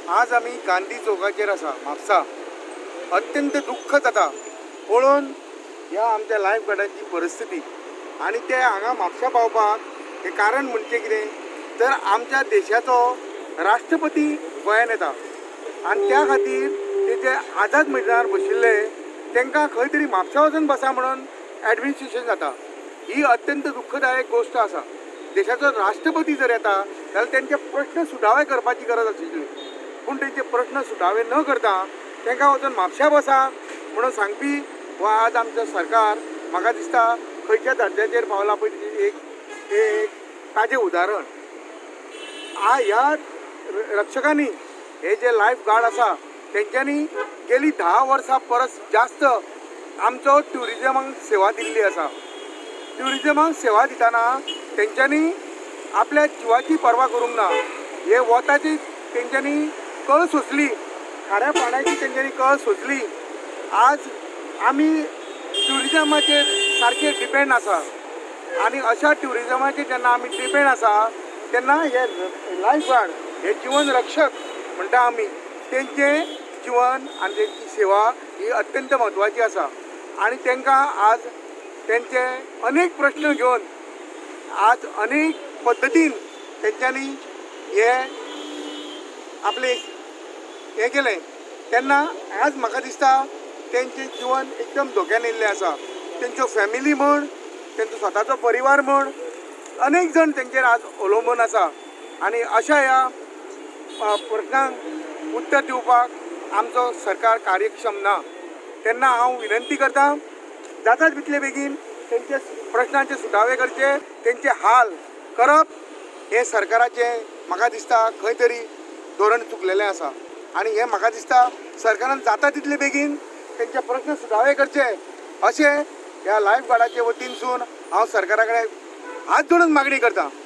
आज आमी गांधी चौकाचेर आसा, म्हापसा. अत्यंत दुख्ख जाता पळोवन ह्या आमच्या लायफ गार्डांची परिस्थिती आनी ते हांगा म्हापसा पावपाक हें कारण म्हणजे कितें तर आमच्या देशाचो राष्ट्रपती गोंयान येता आनी त्या खातीर ते जे आझाद मैदानार बशिल्ले तांकां खंय तरी म्हापसा वचून बसा म्हणून एडमिनिस्ट्रेशन जाता. ही अत्यंत दुख्खदायक गोश्ट आसा. देशाचो राष्ट्रपती जर येता जाल्यार तेंचे प्रश्न सुटावे करपाची गरज आशिल्ली, पूण तेंचे प्रश्न सुटावे न करता तांकां वचून म्हापशा बसा म्हणून सांगपी हो आज आमचो सरकार म्हाका दिसता खंयच्या दर्जाचेर पावला पळय तेजी एक एक ताजें उदाहरण. ह्या रक्षकांनी, हे जे लायफ गार्ड आसा तेंच्यांनी गेली 10 वर्सां परस जास्त आमचो ट्युरिजमाक सेवा दिल्ली आसा. ट्युरिजमाक सेवा दितना तेंच्यांनी आपल्या जिवाची पर्वा करूंक ना. हे वताची तेंच्यांनी कळ सोंसली, खाऱ्या पाण्याची तेंच्यांनी कळ सोंसली. आज आमी ट्युरिजमाचेर सारके डिपेंड आसा आनी अशा ट्युरिजमाचेर जेन्ना आमी डिपेंड आसा तेन्ना हे लायफ गार्ड हे जिवन रक्षक म्हणटा आमी, तेंचें जिवन आनी तेंची सेवा ही अत्यंत म्हत्वाची आसा. आनी तांकां आज तेंचे अनेक प्रश्न घेवन आज अनेक पद्दतीन तेंच्यांनी हे आपले हें केलें तेन्ना आज म्हाका दिसता तेंचें जिवन एकदम धोक्यान येयल्लें आसा. तेंच्यो फॅमिली म्हण, तेंचो स्वताचो परिवार म्हण, अनेक जाण तेंचेर आज अवलंबून आसा. आनी अशा ह्या प्रश्नांक उत्तर दिवपाक आमचो सरकार कार्यक्षम ना. तेन्ना हांव विनंती करता, जाता तितले बेगीन तेंचे प्रश्नांचे सुटावे करचे. तेंचे हाल करप हें सरकाराचें म्हाका दिसता खंय तरी धोरण चुकलेलें आसा. आनी हें म्हाका दिसता सरकारान जाता तितले बेगीन तेंचे प्रश्न सुटावे करचे अशें ह्या लायफ गार्डाचे वतीनसून हांव सरकारा कडेन हात जोडून मागणी करता.